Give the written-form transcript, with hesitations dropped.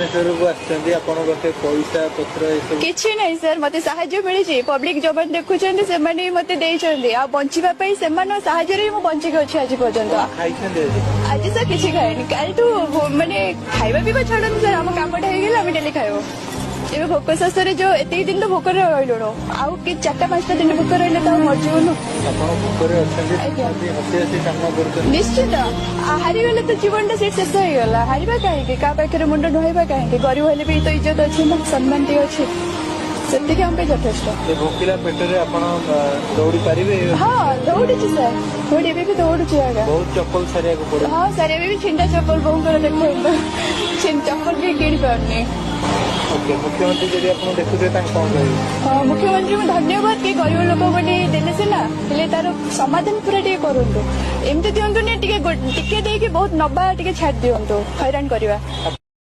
ଭୁବନେଶ୍ୱରକୁ ଆସିଛନ୍ତି, ଆପଣଙ୍କ ପାଖରେ ପଇସା ପତ୍ର ଏସବୁ କିଛି ନାହିଁ ସାର୍। ମତେ ସାହାଯ୍ୟ ମିଳିଛି, ପବ୍ଲିକ ଯୋଉମାନେ ଦେଖୁଛନ୍ତି ସେମାନେ ବି ମତେ ଦେଇଛନ୍ତି, ଆଉ ବଞ୍ଚିବା ପାଇଁ ସେମାନଙ୍କ ସାହାଯ୍ୟରେ ହିଁ ମୁଁ ବଞ୍ଚିକି ଅଛି ଆଜି ପର୍ଯ୍ୟନ୍ତ। ଖାଇଛନ୍ତି ଆଜି? ଆଜି ସାର୍ କିଛି ଖାଇନି କାଲିଠୁ। ମାନେ ଖାଇବା ପିଇବା ଛାଡ଼ନ୍ତୁ ସାର୍, ଆମ କାମଟା ହେଇଗଲେ ଆମେ ଡେଲି ଖାଇବୁ। ଏବେ ଭୋକ ଶୋଷରେ ଯୋଉ ଏତିକି ଦିନ ତ ଭୋକରେ ରହିଲୁଣୁ, ଆଉ କି 4ଟା 5ଟା ଦିନ ଭୋକ ରହିଲେ ତ ଆଉ ମରିଯିବୁନୁ। ଆପଣ ଭୋକରେ ଅଛନ୍ତି? ଆଜ୍ଞା। ତଥାପି ହସି ହସି ସାମ୍ନା କରୁଛନ୍ତି। ନିଶ୍ଚିତ, ହାରିଗଲେ ତ ଜୀବନଟା ସେଇଠି ଶେଷ ହେଇଗଲା। ହାରିବା କାହିଁକି? କାହା ପାଖରେ ମୁଣ୍ଡ ନୁହେଇବା କାହିଁକି? ଗରିବ ହେଲେ ବି ତ ଇଜ୍ଜତ ଅଛି ନା, ସମ୍ମାନ ଟିକେ ଅଛି, ସେତିକି ଆମ ପାଇଁ ଯଥେଷ୍ଟ। ଏ ଭୋକିଲା ପେଟରେ ଆପଣ ଦୌଡ଼ି ପାରିବେ? ହଁ, ଦୌଡୁଛି ସାର୍, ଦୌଡ଼ି ଏବେ ବି ଦୌଡୁଛି ଆଜ୍ଞା। ବହୁତ ଚପଲ ସାରିବାକୁ ପଡିବ। ହଁ ସାର୍, ଏବେ ବି ଛିଣ୍ଡା ଚପଲ ବୋଉଙ୍କର ଦେଖନ୍ତୁ, ଚପଲ ବି କିଣି ପାରୁନି। ଓକେ, ମୁଖ୍ୟମନ୍ତ୍ରୀ ଯଦି ଆପଣ ଦେଖୁଥିବେ, ତାଙ୍କୁ କଣ କହିବେ? ହଁ, ମୁଖ୍ୟମନ୍ତ୍ରୀଙ୍କୁ ଧନ୍ୟବାଦ କି ଗରିବ ଲୋକ ବୋଲି ଦେଲେ ସିନା, ହେଲେ ତାର ସମାଧାନ ପୁରା ଟିକେ କରନ୍ତୁ। ଏମିତି ଦିଅନ୍ତୁନି, ଟିକେ ଟିକେ ଦେଇକି ବହୁତ ନବା ଟିକେ ଛାଡି ଦିଅନ୍ତୁ, ହଇରାଣ କରିବା।